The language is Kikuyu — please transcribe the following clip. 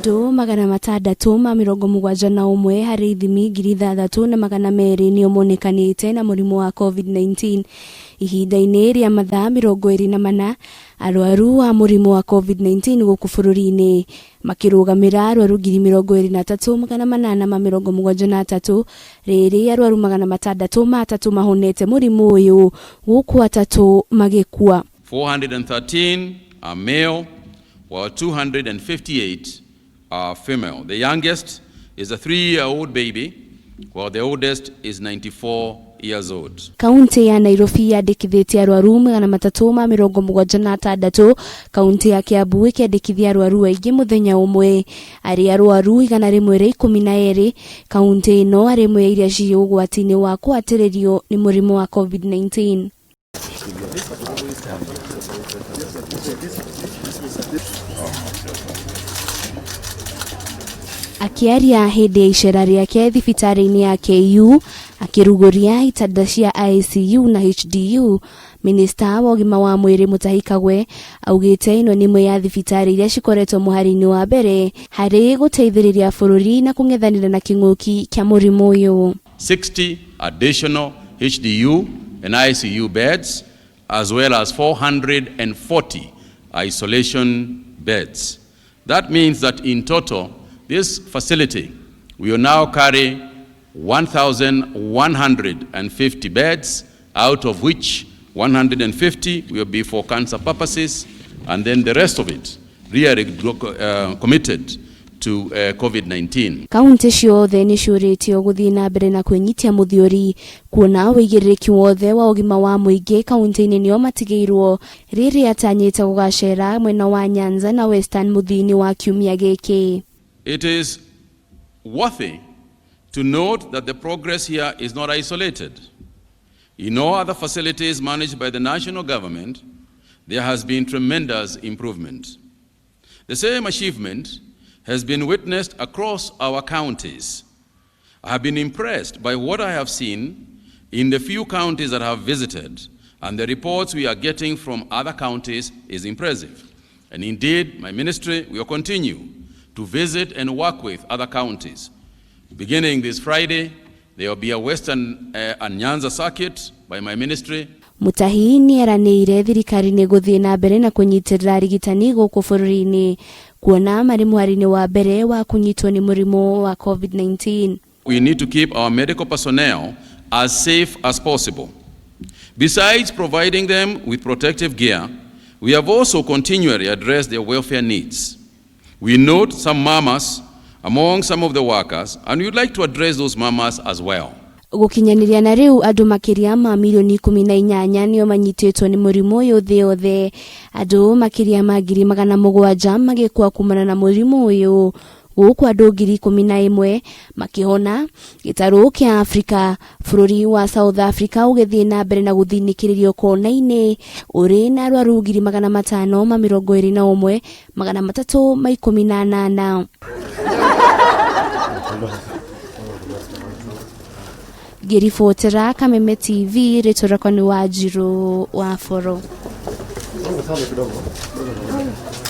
Andũ 671 harĩ ithimi 6,200 nĩo monekanĩte na mũrimũ wa COVID-19 ihinda-inĩ rĩa mathaa 24. Arwaru a mũrimũ wa COVID-19 gũkũ bũrũri-inĩ makĩrũgamĩra arwaru 23,873, rĩrĩ arwaru 603 mahonete mũrimũ ũyũ, gũkũ atatũ magĩkua. 413 are male, while 258 are female. The youngest is a 3-year-old baby, while the oldest is 94 years old. Kaunti ya Nairobi yandĩkithĩtie arwaru 376, kaunti ya Kiambu ĩkĩandĩkithia arwaru aingĩ mũthenya ũmwe arĩ arwaru 112. Kaunti ĩno arĩ ĩmwe ya iria ciĩ ũgwati-inĩ wa kũhatĩrĩrio nĩ mũrimũ wa COVID-19. Akĩaria hĩndĩ ya icera rĩake thibitarĩ-inĩ ya KU akĩrugũria itanda cia ICU na HDU, minista wa ũgima wa mwĩrĩ Mutahi Kagwe augĩte ĩno nĩ ĩmwe ya thibitarĩ iria cikoretwo mũhari-inĩ wa mbere harĩ gũteithĩrĩria bũrũri na kũng'ethanĩra na kĩng'ũki kĩa mũrimũ ũyũ. 60 additional HDU and ICU beds, as well as 440 isolation beds. That means that in total, this facility will now carry 1,150 beds, out of which 150 will be for cancer purposes, and then the rest of it really committed to COVID-19. Kaunti ciothe nĩ ciũrĩtio gũthiĩ na mbere na kwĩnyitia mũthiori, kuona ũigĩrĩrĩki wothe wa ũgima wa mũingĩ kaunti-inĩ nĩo matigĩirwo, rĩrĩ atanyĩte gũgacera mwena wa Nyanza na Western mũthia-inĩ wa kiumia gĩkĩ. It is worthy to note that the progress here is not isolated. In all other facilities managed by the national government, there has been tremendous improvement. The same achievement has been witnessed across our counties. I have been impressed by what I have seen in the few counties that I have visited, and the reports we are getting from other counties is impressive. And indeed, my ministry will continue to visit and work with other counties. Beginning this Friday, there will be a Western and Nyanza circuit by my ministry. Mutahi nĩ eranĩire thirikari nĩ gũthiĩ na mbere na kũnyitĩrĩra arigitani gũkũ bũrũri-inĩ, kuona marĩ mũhari-inĩ wa mbere wa kũnyitwo nĩ mũrimũ wa COVID-19. We need to keep our medical personnel as safe as possible. Besides providing them with protective gear, we have also continually addressed their welfare needs. We note some murmurs among some of the workers, and we would like to address those murmurs as well. Gũkinyanĩria na rĩu, andũ makĩria ma milioni 18 nĩo manyitĩtwo nĩ mũrimũ ũyũ thĩ yothe, andũ makĩria ma 700,000 magĩkua kumana na mũrimũ ũyũ, gũkũ andũ 11,000 makĩhona. Gĩtarũ kĩa Afrika, bũrũri wa South Africa ũgĩthiĩ na mbere na gũthinĩkĩrĩrio kona-inĩ ũrĩ na arwaru 521,318. Ngĩribotera Kameme TV, rĩtwa rĩakwa nĩ Wanjirũ wa Boro.